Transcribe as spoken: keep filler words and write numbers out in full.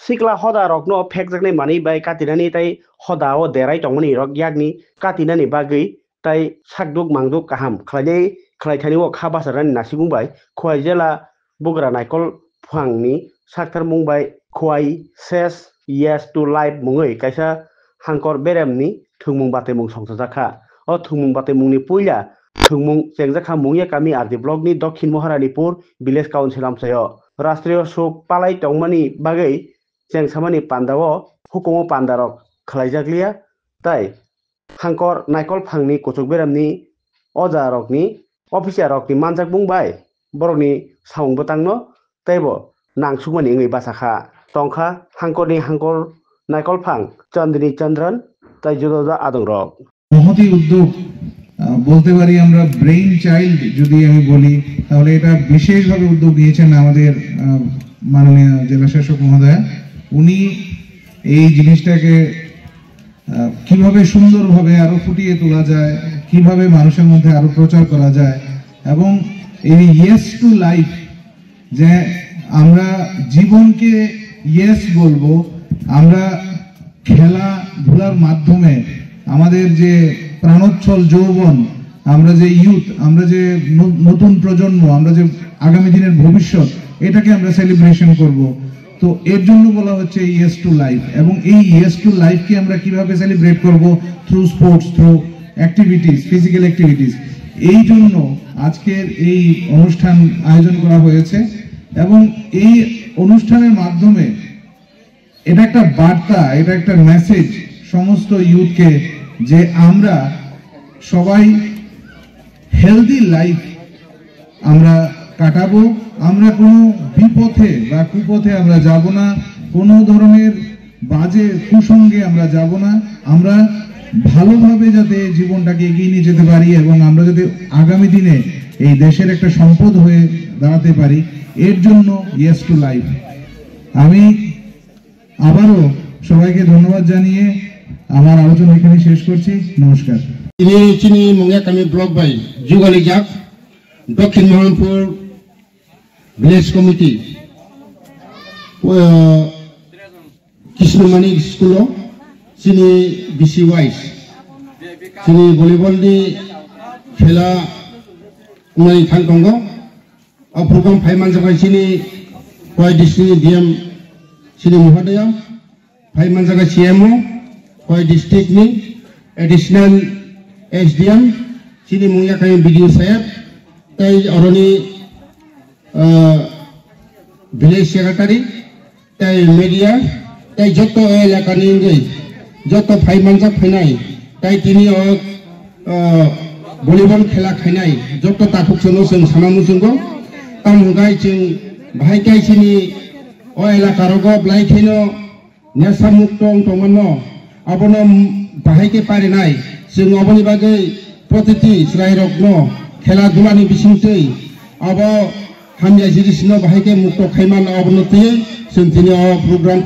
sikla hoda rokno phekjaknai manwi bai katinani tei hoda o derai tongmani rok yakni katinani bagwi tei sakduk mangduk kaham khlainai khlaithani o kha bacharnani nasibung bai Khowai jela bugra naikol phangni saktarmung bai Khowai says yes to life mungwi kaisa hangkor beremni thwngmung batemung songchajak kha. O thwngmung batemungni puila thwngmung chengjak kha Mungya kami R D block ni Dokhin Maharanipur village council amchaio. Rastrio suk palai tongmani bagwi chengsamani pandao hukumu pandarok khlaijak liya, tai hangkor naikol phangni kuchuk beramni oja rokni, officer rokni manjak bung bai borokni samung bwtangno teibo nangsukmani wngwi bacha kha. Tongkha hangkorni hangkor naikol phang Chandni Chandran tai juda juda adong rok. মহতী উদ্যোগ, আহ, বলতে পারি আমরা, brain child যদি আমি বলি, তাহলে এটা বিশেষভাবে উদ্যোগ নিয়েছেন আমাদের, আহ, মাননীয় জেলা শাসক মহোদয়া। উনি এই জিনিসটাকে, আহ, কিভাবে সুন্দরভাবে আরো ফুটিয়ে তোলা যায়, কিভাবে মানুষের মধ্যে আরো প্রচার করা যায়, এবং এই ইয়েস টু লাইফ, যে আমরা জীবনকে ইয়েস বলবো, আমরা খেলাধুলার মাধ্যমে আমাদের যে প্রাণোচ্ছল যৌবন, আমরা যে ইউথ, আমরা যে ন-, নতুন প্রজন্ম, আমরা যে আগামী দিনের ভবিষ্যৎ, এটাকে আমরা সেলিব্রেশন করব। তো এর জন্য বলা হচ্ছে ইয়েস টু লাইফ, এবং এই ইয়েস টু লাইফকে আমরা কিভাবে সেলিব্রেট করব? Through sports, through activities, physical activities. এই জন্য আজকের এই অনুষ্ঠান আয়োজন করা হয়েছে, এবং এই অনুষ্ঠানের মাধ্যমে এটা একটা বার্তা, এটা একটা মেসেজ সমস্ত ইউথকে, যে আমরা সবাই হেলদি লাইফ আমরা কাটাবো। আমরা কোনো বিপথে বা কুপথে আমরা যাব না, কোনো ধরনের বাজে কুসঙ্গে আমরা যাব না। আমরা ভালোভাবে যাতে জীবনটাকে এগিয়ে নিয়ে যেতে পারি এবং আমরা যাতে আগামী দিনে এই দেশের একটা সম্পদ হয়ে দাঁড়াতে পারি, এর জন্য ইয়েস টু লাইফ। আমি আবারও সবাইকে ধন্যবাদ জানিয়ে আমার আলোচনা এখানে শেষ করছি। নমস্কার। Ini chini Mungya kami block bai jugalijak Dokhin Mohanpur village committee, uh, Krishna Manik school o chini B C wise chini volleyball ni khela wngnai thang tongo. O program phai manjak bai chini Khowai district ni D M chini Mohodoya, phai manjak C M o, Khowai district ni additional S D M, chini Mungya kami B D O saheb, tei oroni, ah, village secretary, tei media, tei joto elakani wngwi joto phai manjak phainai, tei tini o, ah, volleyball khela khainai joto takhuk chwngno chwng sana muchungo. Tamo hwnkhe chwng bahai khe chini o elaka rogo belai kheno nesa mukto wng tongmano, abono bahai khe parinai. Chwng oboni bagwi protiti chwrairokno khela dhulani bisingtwi abo hamya jinisno bahai khe mukto khaimano, abono twiwi chwng tini o program khai